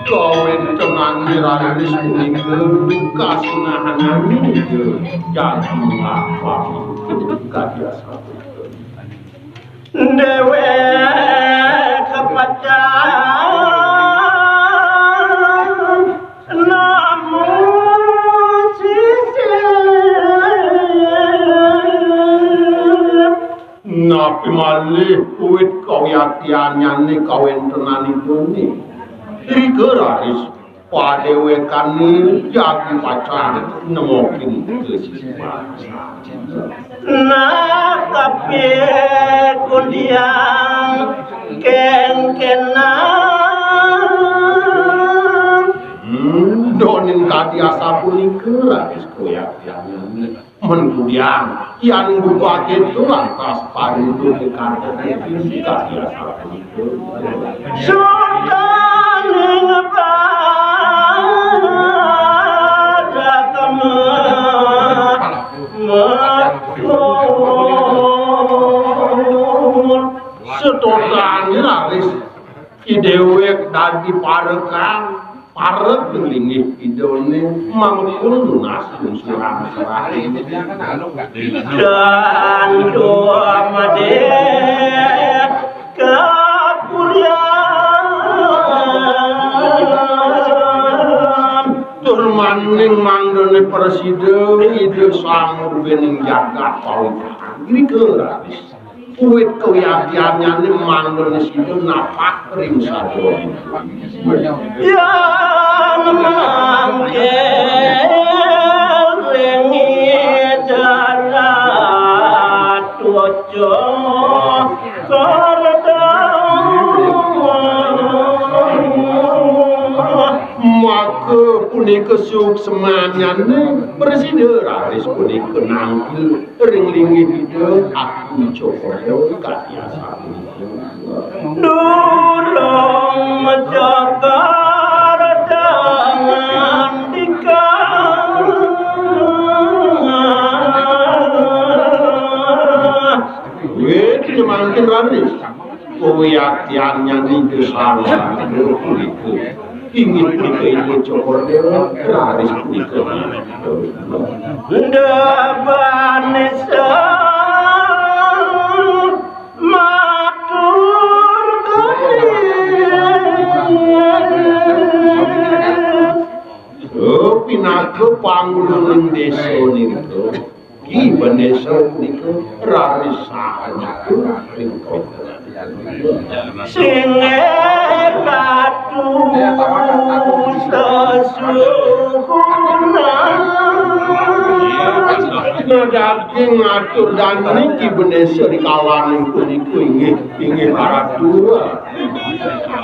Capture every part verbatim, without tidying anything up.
Kawéntenan raris punika kasunahan anu jagi ngapang kadi asapunika. Déwék pacang namung sisip. Napi malih kuwit kawiaktiannyané kawéntenanipuné. Irika raris padéwékané jagi pacang nemokin kasisipan. Nah, tapi kudiang kéngkénang. Hmm, duaning kadi asapunika raris kawiaktiannyané. Mén kudiang, yan buka kéto lantas paritu pikantuk kadi asapunika. Sutaning paratama matur. Satotané raris, i déwék dadi parekan, parek linggih Idané mangkun nunas lungsuran serah. Dan dua madé kapurian. Tur maning mangdané prasida Ida Sang Rubéning Jagat Pawitan. Irika raris. Kuwit kawiaktiannyané mangdané sida napak ring sadaya. Yan mangké ring darat ucok kardang. Maka punika suksmannyané prasida raris punika nangkil ring linggih Ida Agung Cokor Déwa kadi asapunika. Durung mecagar dangan dikang. Wit nyemangkin raris. Kawiaktiannyané Ida Sang Ratu punika. Inggih punika Ida Cokor Déwa, raris punika. Debané sang matur geni. Oh, pinaka panguluning désa nirika. Ki Bendésa punika raris saha nyatur ring kawéntenan. Singgih Ratu sesuhunan. Nah, daging ngatur dané Ki Bendésa ri kalaning punika inggih, inggih para tua.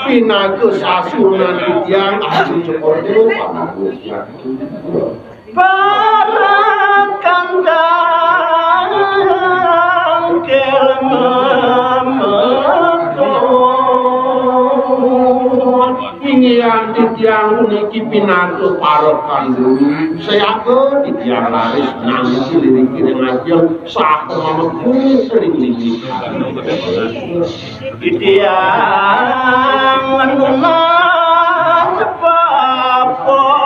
Pinaka sasuhunan titiang Agung Cokor Déwa pamungkur. Para kandang kelem mekon. Inggihan titiang puniki pinaka para kandung. Sayaga titiang raris nangkil ring ajeng saha mamekul ring linggih. Titiang nunas pamodan.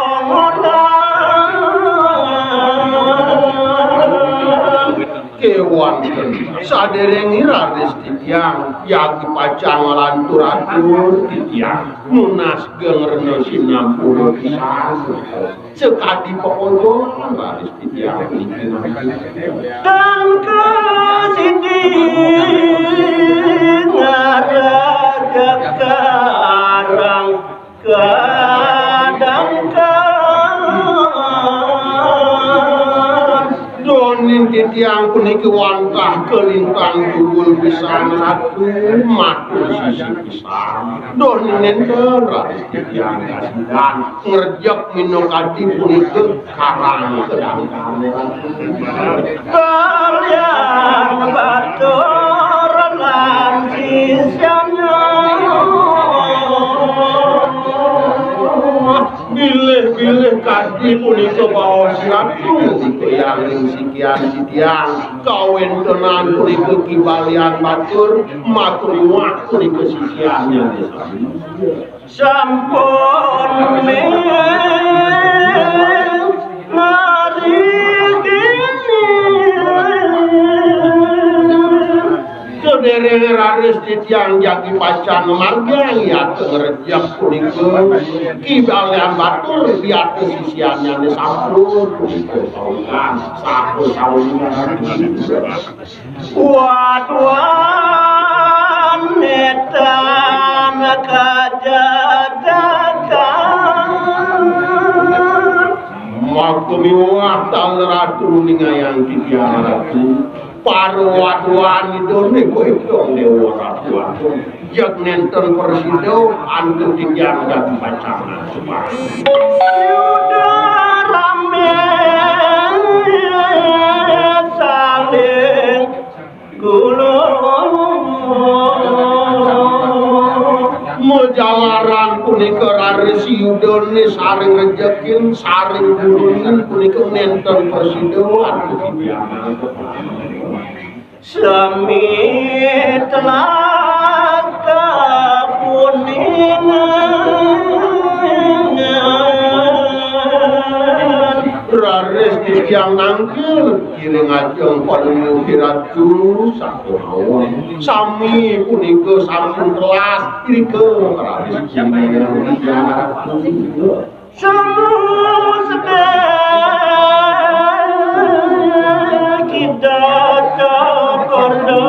Kéwanten sadéréngé raris titiang jagi pacang nglantur atur titiang nunas geng rena sinampura pisan. Sakadi pakoncolan raris titiang puniki. Dan kasidi ngarajak karang kadangkan. Donin Titiang puniki wantah kalintang tunggul pisan Ratu, matur sisip pisan. Duh, nénten raris titiang kasidan ngrejek minakadi punika karang kadangkan Ratu. Kalian batur lan sisyannya. Bilih-bilih kadi punika baos Ratu, titiang ring sikian titiang kawéntenan punika Ki Balian Batur, matur miwah punika sisyannya. Sampun ming-, ngarigini. Sadéréng raris titiang jagi pacang margi, yata ngrejek punika Ki Balian Batur, yata sisyanyané sampun punika saukan, sampun saukan. Waduan netan kajadakan. Maka miwah taler Ratu ningayang titiang Ratu. Para waduan Ida nika Déwa Ratu Agung. Jeg nénten prasida antuk titiang dadi pacangan. Yuda ramé saling gulung. Majalaran punika raris Yudané saring rejekin, saring gulungin punika nénten prasida antuk titiang. Sami telas kapuningan. Raris titiang nangkil iring ajeng paduka Ratu sampun mawon. Sami punika sampun telas irika raris titiang. Semu sedek kita cakorda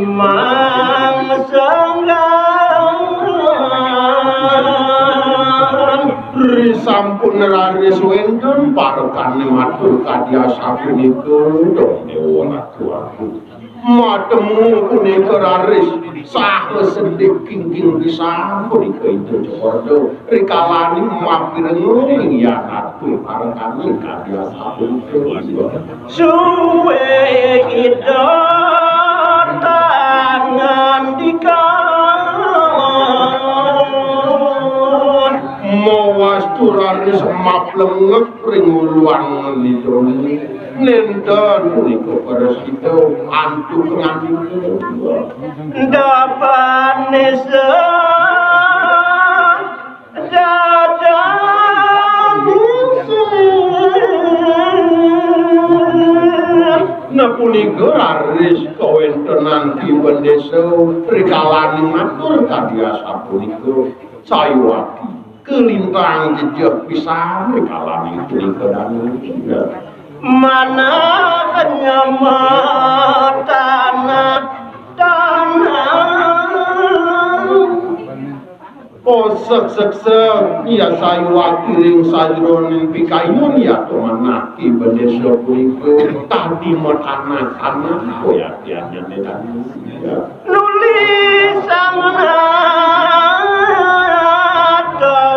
mangsenggang. Risampun raris wénten parekané matur kadi asapunika, Déwa Ratu Agung. Matemu punika raris saha sedik kingking pisan punika Ida Cakorda. Rikalaning mapirenga ing yan atuh parekané kadi asapunika. Suwé Ida tan ngandika. Mawastu raris maplengek ring uluan Ida. Nénten punika prasida antuk ngandika. Dapan nesa, dadan nesa. Nah, punika raris kawéntenan Ki Bendésa rikalaning matur kadi asapunika. Sayuwati, kalintang jejeg pisan rikalaning punika danu. Manah nyama tanah, tanah. Oh, seksek-sek, ya Sayuwati ring sajeroning pikayun, ya manah Ki Bendésa punika tadi matanah-tanah, oh, ya, ya, ya, ya, ya. Nuli Sang Nata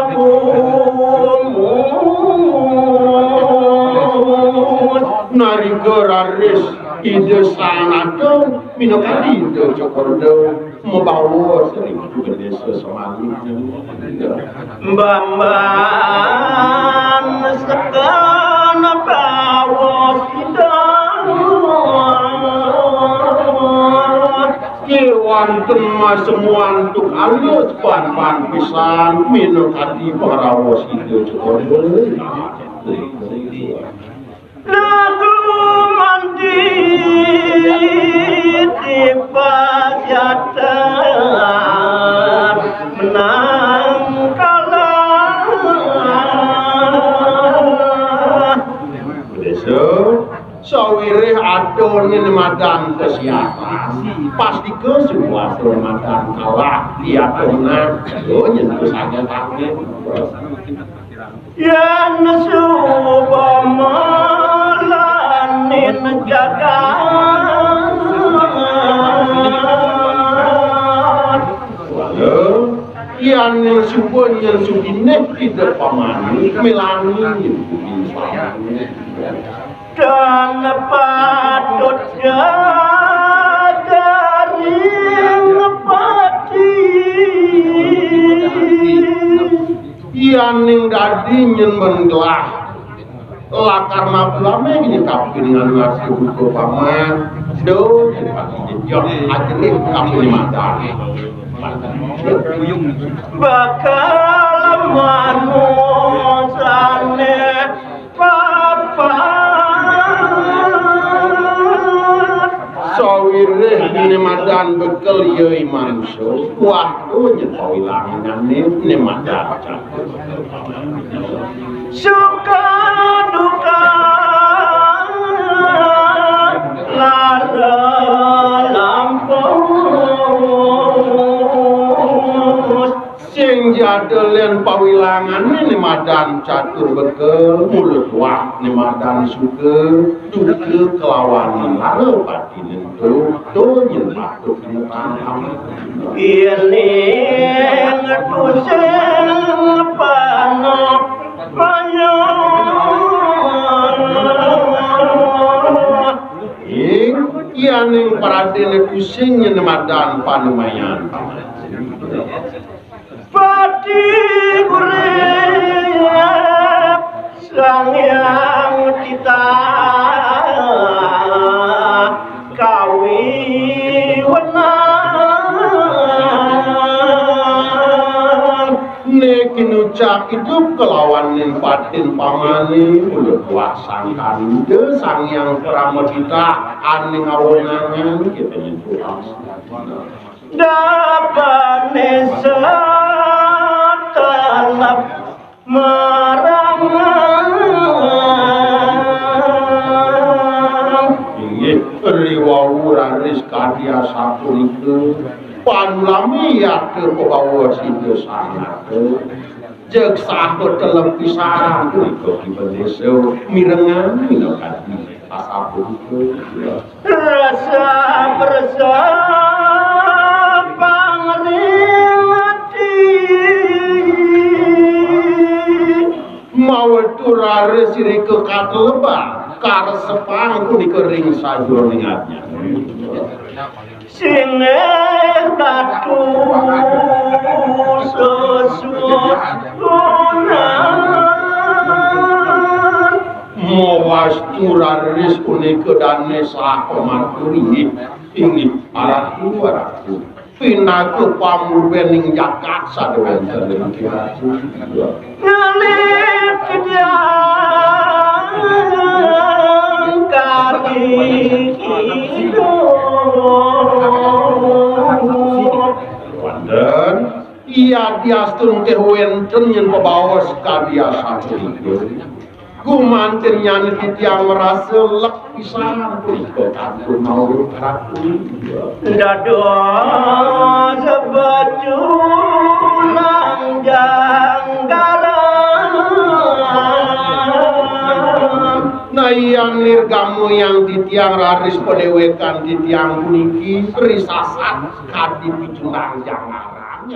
gumun. Narika raris Ida Sang Nata minakadi Ida Cakorda mabaos ring Bendésa Semani. Bamban seken baos Ida. Kéwanten masemu antuk alus pan-pan pisan minakadi paraos Ida Cakorda. Lagu manti tipas yatan menang kalah. Besok, sawireh ada ning madan kesehatan, pastika semua madan kalah, dia menang. Yo, nyentuh saja tangan. Yan suba malah Jagat. Yan ning suba nyen sudiné ida pamani, melani nyen budi pamani. Dan patut dagaring pati. Yan ning dadi nyen menggelah. Lakar mablame gini kapiningan ngarti buka paman. Do, jejak ajenih kapining madan. Bakal manusane papat. Sawiréh né madan bekel ya i manusa, wah, oh, nyen pawilangan né, né madan. Suka duka lara lampus. Sing jada lén pawilangané né madan catur bekel, mula tuah né madan suka, duka kelawan lara patiné ento, to nyen patut dinetangang. Ini tusing panah. Ing, yaning pradéné tusing nyen madan panumayan. Pati urip Sang Hyang Titah kawiwenan. Né kinucap idup kelawan ning patin pamani, mula tuah sangkan Ida Sang Hyang Parama Titah aning awenangan kita nyentuh. Dapané satalep marangan. Inggih, riwau raris kadi asapunika. Panulami yata pabawa sida sanata. Jeg saha telem pisan punika Ki Bendesa mirengang minakadi asapunika. Rasa bersa pangringati. Mawetu raris irika kateleban, karesepang punika ring sajeroning ati. Singgih batu sesuhunan. Mawastu raris punika dané saha matur inggih, inggih, aratu, aratu. Pinaka pamurbening jagat sada wénten ring kiratu. Ngalih titiang kadi idup. Wénten, yadiastun ké wénten yén pabaos kadi asapunika. Gumanten nyané titiang marasa lek pisan punika kantun maurip ratu. Dados baju lanjang garam. Nah, yan nirgama yang titiang raris padéwékan titiang puniki risasat kadi picundang jangaran.